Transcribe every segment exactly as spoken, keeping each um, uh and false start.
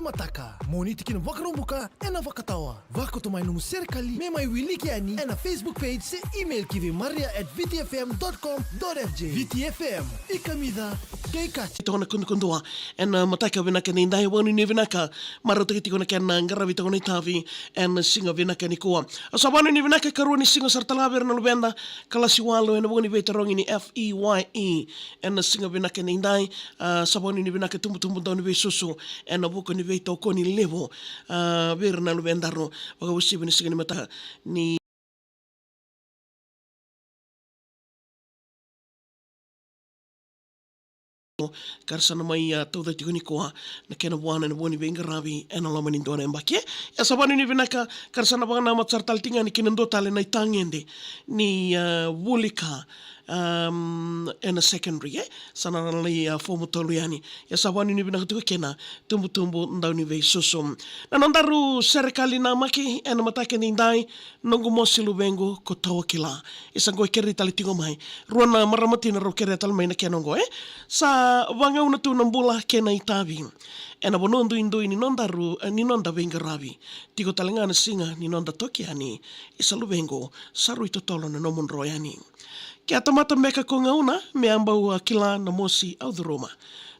Mataka, Moniti ki na Vakaraubuka, ena Vakatawa. Vakoto mai nomu serekali me mai wiliki yani ena Facebook page se email ki vei maria at V T F M dot com dot F J. V T F M, i kamica, kei kati. Toka na kudukudua ena mataka vinaka ni dai, vakanuinui vinaka, marautaki tiko na kena qaravi toka na itavi ena siga vinaka nikua. A sa vakanuinui vinaka, karua ni siga sara tale ga vei ira na luveda, kalasi walu ena vuku ni veitarogi ni F E Y E ena siga vinaka ni dai. A sa vakanuinui vinaka, tubutubu dau ni veisusu ena vuku ni veitokoni levu, a, vei ira na luvedaru. Vakauasivi ni siga ni mataka ni ka ra sa na mai, a, tauca tiko nikua na kena vuana ena vuku ni veiqaravi ena loma ni dua na yabaki. E sa vakanuinui vinaka, ka ra sa na vakanamata sara tale tiko ga ni kina dua tale na itagede ni, a, vuli ka, am, ena secondary, e sa na lai, a, fomu tolu yani. E sa vakanuinui vinaka tiko kina, tubutubu dau ni veisusu. Na nodaru serekali namaki ena mataka ni dai, noqu mosi luvequ ko Tawakila. E sa qo e kerei tale tiko mai rua na marama tina, rau kerea tale mai na kena oqo, e. Sa vagauna tu na bula kei na itavi ena vanua duidui ni nodaru, e, ni noda veiqaravi. Tiko tale ga na siga ni noda toki yani, e sa luvequ, sa rui totolo na nomu dro yani. Ke a tamata beka ko gauna me a bau a kila na mosi au curuma.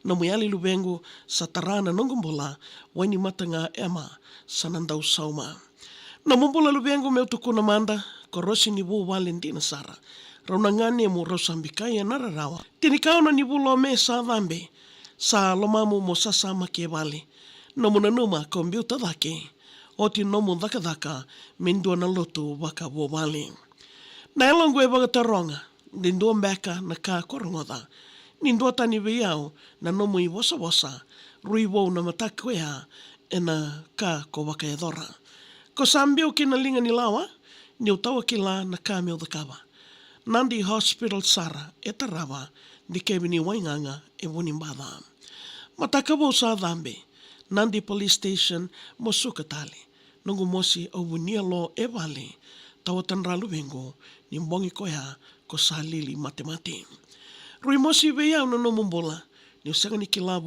Nomu yali luvequ, sa tara na noqu bula, wainimata ga ema sa na dau sauma. Nomu bula luvequ meu tukuna mada, ko rosi ni vuvale dina sara. Rau na ganemu rau sa bikai ena rarawa. Tinikaono ni vula o Me sa cabe, sa lomamu mo sasamaki e vale. Nomu nanuma ko biuta cake, oti nomu cakacaka me dua na lotu vakavuvale. Na yaloqu e vakataroga, de dua beka na ka ko rogoca. Ni duatani vei au na nomu ivosavosa, rui vou na mataka koya ena ka ko vakayacora. Ko sa biu ki na liga ni lawa, niu Tawakila na ka meu cakava. Nadi hospital sara e tarava, dikevi ni waigaga e Vunibaca. Mataka vou sa cabe, Nadi police station mo suka tale. Noqu mosi au vunia lo e vale, Tawatadra luvequ, ni bogi koya ko sa lili matemate. Rui mosi vei au na nomu bula, niu sega ni kila